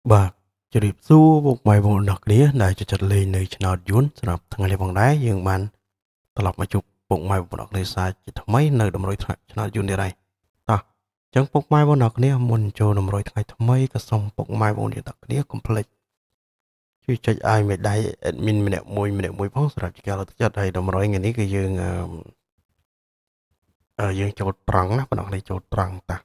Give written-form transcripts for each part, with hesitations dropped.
បាទជម្រាបសួរពុកម៉ែបងប្អូនទាំងគ្នាដែលចូលចិត្តលេងនៅឆ្នោតយួនសម្រាប់ថ្ងៃនេះផងដែរយើងបានត្រឡប់មកជួបពុកម៉ែបងប្អូនទាំងគ្នាសាជាថ្មីនៅតម្រុយថ្នាក់ឆ្នោតយួននេះហើយតោះអញ្ចឹងពុកម៉ែបងប្អូនទាំងគ្នាមុនចូលតម្រុយថ្ងៃថ្មីក៏សូមពុកម៉ែបងប្អូនទាំងគ្នាកុំភ្លេចជួយចុចឲ្យមេដៃ admin ម្នាក់មួយម្នាក់មួយផងសម្រាប់ជាការលើកទឹកចិត្តហើយតម្រុយថ្ងៃនេះគឺយើងយើងចូលត្រង់ណាបងប្អូនចូលត្រង់តា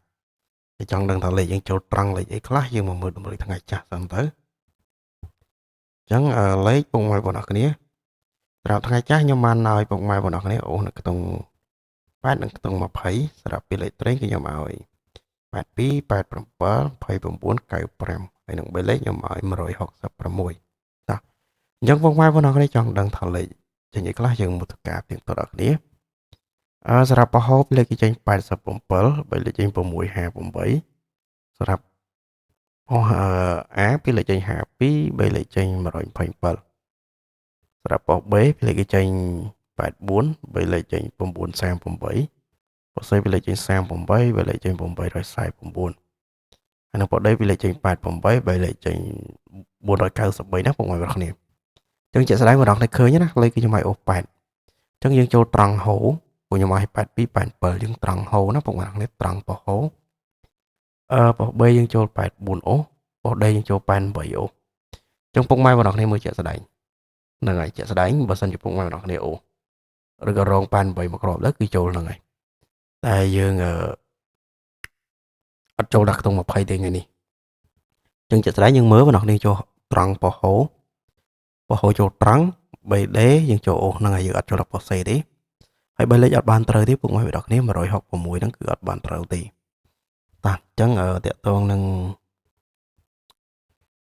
គេចង់ដឹងថាលេខយើងចូលត្រង់លេខអីខ្លះយើងមកមើលតម្រុយថ្ងៃចាស់សិនទៅអញ្ចឹងលេខពុកម៉ែបងប្អូនគ្នាសម្រាប់ថ្ងៃចាស់ខ្ញុំបានឲ្យពុកម៉ែបងប្អូនគ្នាអូសនៅក្នុង8និងក្នុង20សម្រាប់ពីលេខត្រេងគឺខ្ញុំឲ្យ82 87 29 95ហើយនឹង3លេខខ្ញុំឲ្យ166តោះអញ្ចឹងពុកម៉ែបងប្អូនគ្នាចង់ដឹងថាលេខចេញអីខ្លះយើងមកធ្វើការទៀងទាត់ដល់គ្នាសម្រាប់ប្រហូបលេខគេចេញ87 3លេខចេញ658សម្រាប់អស់ A ពីលេខចេញ52 3លេខចេញ127សម្រាប់ប៉ុស្តិ៍ B ពីលេខគេចេញ84 3លេខចេញ938ប៉ុស្តិ៍ C ពីលេខចេញ38 3លេខចេញ849ហើយនឹងប៉ុស្តិ៍ D ពីលេខចេញ88 3លេខចេញ493ណាពុកម៉ែបងប្អូនគ្នាអញ្ចឹងជាក់ស្ដែងបងប្អូនគ្នាឃើញណាលេខគឺខ្ញុំឲ្យអូស8អញ្ចឹងយើងចូលត្រង់ហូពួកខ្ញុំឲ្យ82 87យើងត្រង់ហូណាពុកម៉ែបងប្អូនគ្នាត្រង់ប៉ុស្តិ៍ហូប៉ុស្តិ៍ B យើងចូល84អូប៉ុស្តិ៍ D យើងចូល88អូអញ្ចឹងពុកម៉ែបងប្អូនគ្នាមើលជាក់ស្ដែងហ្នឹងហើយជាក់ស្ដែងបើសិនជាពុកម៉ែបងប្អូនគ្នាអូឬក៏រង88មកគ្រាប់ទៅគឺចូលហ្នឹងហើយតែយើងអត់ចូលដល់ក្នុង20ទេថ្ងៃនេះអញ្ចឹងជាក់ស្ដែងយើងមើលបងប្អូនគ្នាចូលត្រង់ប៉ុស្តិ៍ហូប៉ុស្តិ៍ហូចូលត្រង់ 3D យើងចូលអូហ្នឹងហើយយើងអត់ចូលដល់ប៉ុស្តិ៍ C ទេហើយបើលេខអត់បានត្រូវទេពុកម៉ែបងប្អូនគ្នា166ហ្នឹងគឺអត់បានត្រូវទេតាអញ្ចឹងតកតងនឹង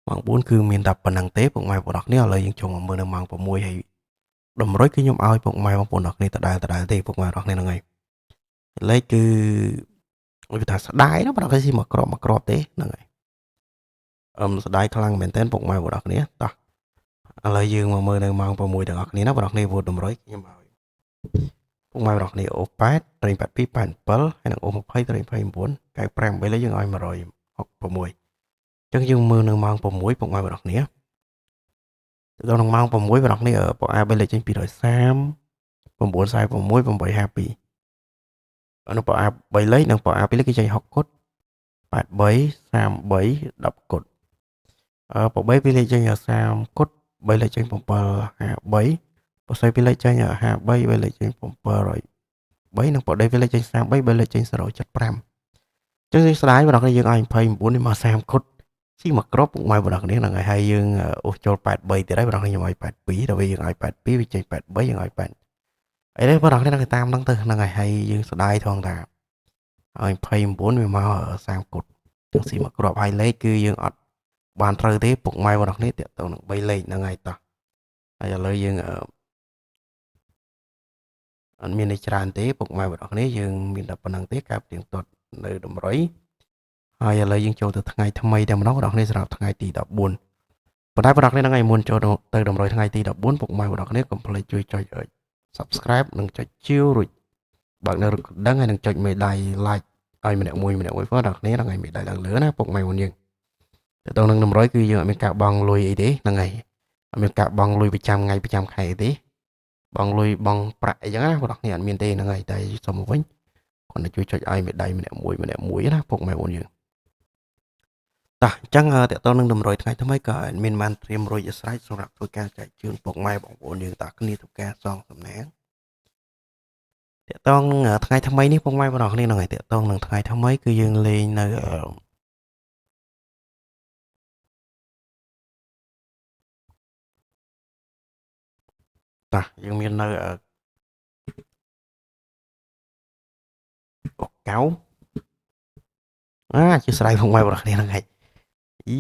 ម៉ោង4គឺមានតែប៉ុណ្្នឹងទេពុកម៉ែបងប្អូនគ្នាឥឡូវយើងចូលមកមើលនៅម៉ោង6ហើយតម្រុយគឺខ្ញុំឲ្យពុកម៉ែបងប្អូនគ្នាដដែលដដែលទេពុកម៉ែបងប្អូនគ្នាហ្នឹងហើយលេខគឺវាថាស្ដាយណាបងប្អូនគ្នាមកក្របមកក្របទេហ្នឹងហើយស្ដាយខ្លាំងមែនតើពុកម៉ែបងប្អូនគ្នាតោះឥឡូវយើងមកមើលនៅម៉ោង6ទាំងអស់គ្នាណាបងប្អូនគ្នាវតម្រុយខ្ញុំឲ្យពុកម៉ែបងប្អូនគ្នាអូ8ត្រេង82 87ហើយនឹងអូ20ត្រេង29 95ឥឡូវយើងឲ្យ166អញ្ចឹងយើងមើលនៅម៉ោង6ពុកម៉ែបងប្អូនគ្នាទៅដល់ក្នុងម៉ោង6បងប្អូនគ្នាប៉ុ A 3លេខចេញ230 946 852អនុប៉ុ A 3លេខនិងប៉ុ A 2លេខគេចេញ6គុត83 33 10គុតប៉ុ B 2លេខចេញ30គុត3លេខចេញ753ប៉ុ C 2លេខចេញ53 3លេខចេញ703និងប៉ុ D 2លេខចេញ33 3លេខចេញ075ចឹងយើងស្ដាយបងប្អូនយើងឲ្យ29នេះមក30គុតស៊ីមកគ្រាប់ពុកម៉ែបងប្អូនគ្នាហ្នឹងហើយហើយយើងអូសចូល83ទៀតហើយបងប្អូនខ្ញុំឲ្យ82ដល់ពេលយើងឲ្យ82វាចេញ83យើងឲ្យ8អីនេះបងប្អូនគ្នានឹងតាមហ្នឹងទៅហ្នឹងហើយហើយយើងស្ដាយថងថាឲ្យ29វាមក30គុតចឹងស៊ីមកគ្រាប់ហើយលេខគឺយើងអត់បានត្រូវទេពុកម៉ែបងប្អូនគ្នាតាក់ទងនឹង3លេខហ្នឹងហើយតោះហើយឥឡូវយើងអត់មាននេះច្រើនទេពុកម៉ែបងប្អូនគ្នាយើងមានតែប៉ុណ្្នឹងទេការទៀងទាត់នៅតម្រុយហើយឥឡូវយើងចូលទៅថ្ងៃថ្មីតែម្ដងបងប្អូនគ្នាសម្រាប់ថ្ងៃទី14ប៉ុន្តែបងប្អូនគ្នាហ្នឹងឯងមុនចូលទៅតម្រុយថ្ងៃទី14ពុកម៉ែបងប្អូនគ្នាកុំភ្លេចជួយចុច Subscribe និងចុចជាវរួចបើកនៅរូបកណ្ដឹងហើយនឹងចុចមេដៃ like ឲ្យម្នាក់មួយម្នាក់មួយផងបងប្អូនគ្នាហ្នឹងឯងមេដៃឡើងលើណាពុកម៉ែបងយើងទៅដល់នឹងតម្រុយគឺយើងអត់មានការបង់លុយអីទេហ្នឹងឯងអត់មានការបង់លុយប្រចាំថ្ងៃប្រចាំខែអីទេបងលុយបងប្រាក់អីចឹងណាបងប្អូនគ្នាអត់មានទេហ្នឹងហើយតែសុំមកវិញគាត់ទៅជួយចុចឲ្យមេដៃម្នាក់មួយម្នាក់មួយណាពុកម៉ែបងយើងតោះអញ្ចឹងតកតនឹងតម្រុយថ្ងៃថ្មីក៏មានបានត្រៀមរួចស្រេចសម្រាប់ធ្វើការចែកជូនពុកម៉ែបងប្អូនយើងតើគ្នាធ្វើការសងសំណាងតកតងនឹងថ្ងៃថ្មីនេះពុកម៉ែបងប្អូនគ្នាហ្នឹងហើយតកតងនឹងថ្ងៃថ្មីគឺយើងលេងនៅតោះយើងមាននៅអូកៅជាស្រ័យពុកម៉ែបងប្អូនគ្នាហ្នឹងហើយអី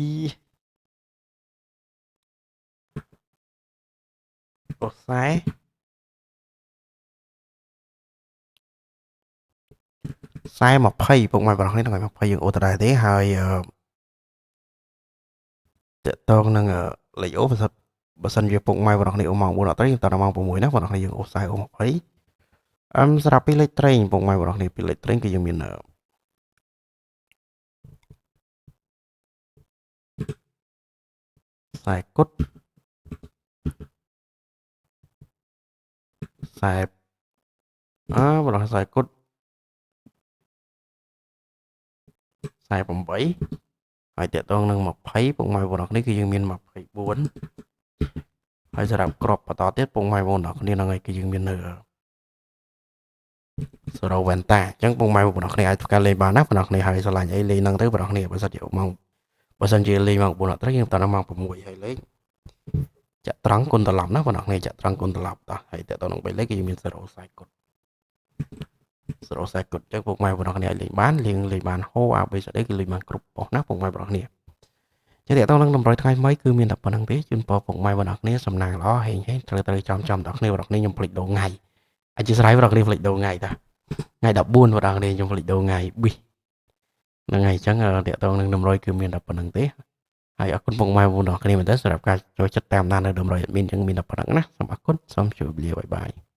អូសែ40ពុកម៉ែបងប្អូនគ្នាហ្នឹងហើយ20យើងអូតដែរទេហើយតកតងនឹងលេខអូបើសិនជាពុកម៉ែបងប្អូនគ្នាអូម៉ោង4អត់ត្រូវយើងតដល់ម៉ោង6ណាបងប្អូនគ្នាយើងអូ40អូ20សម្រាប់ពីលេខត្រេងពុកម៉ែបងប្អូនគ្នាពីលេខត្រេងគឺយើងមាន ខ្សែគុតខ្សែអើបងខ្សែគុត48ហើយតកតងនឹង20ពុកម៉ែបងប្អូនគ្នាគឺយើងមាន24ហើយសម្រាប់ក្របបន្តទៀតពុកម៉ែបងប្អូនគ្នាហ្នឹងហើយគឺយើងមាននៅ0វ៉ែនតាអញ្ចឹងពុកម៉ែបងប្អូនគ្នាអាចធ្វើការលេងបានណាបងប្អូនគ្នាហើយស្រឡាញ់អីលេងហ្នឹងទៅបងប្អូនគ្នាបើសិនជាម៉ោងបើសិនជាលេងម៉ោង9អត់ត្រូវយើងបន្តដល់ម៉ោង6ហើយលេងចាក់ត្រង់គុណត្រឡប់ណាបងប្អូនគ្នាចាក់ត្រង់គុណត្រឡប់តោះហើយតើតនឹង3លេខគឺយើងមាន0ខ្សែគុត0ខ្សែគុតអញ្ចឹងពុកម៉ែបងប្អូនគ្នាអាចលេងបានលេងលេងបានហូ A B C D គឺលេងបានគ្រប់ប៉ុស្តិ៍ណាពុកម៉ែបងប្អូនគ្នាចឹងតើតនឹងតម្រុយថ្ងៃថ្មីគឺមានតែប៉ុណ្្នឹងទេជូនពរពុកម៉ែបងប្អូនគ្នាសំណាងល្អហេងហេងត្រូវត្រូវចំចំដល់គ្នាបងប្អូនគ្នាខ្ញុំភ្លេចដូរថ្ងៃអធិស្ឋានបងប្អូនគ្នាភ្លេចដូរថ្ងៃតាថ្ងៃ14បងប្អូនគ្នាខ្ញុំភ្លេចដូរថ្ងៃប៊ីហ្នឹងហើយអញ្ចឹងតើតនឹងតម្រុយគឺមានតែប៉ុណ្្នឹងទេហើយអរគុណពុកម៉ែបងប្អូនគ្នាមែនទែនសម្រាប់ការចូលចិត្តតាមដាននៅតម្រុយ admin អញ្ចឹងមានតែប៉ុណ្្នឹងណាសូមអរគុណសូមជម្រាបលាបាយបាយ។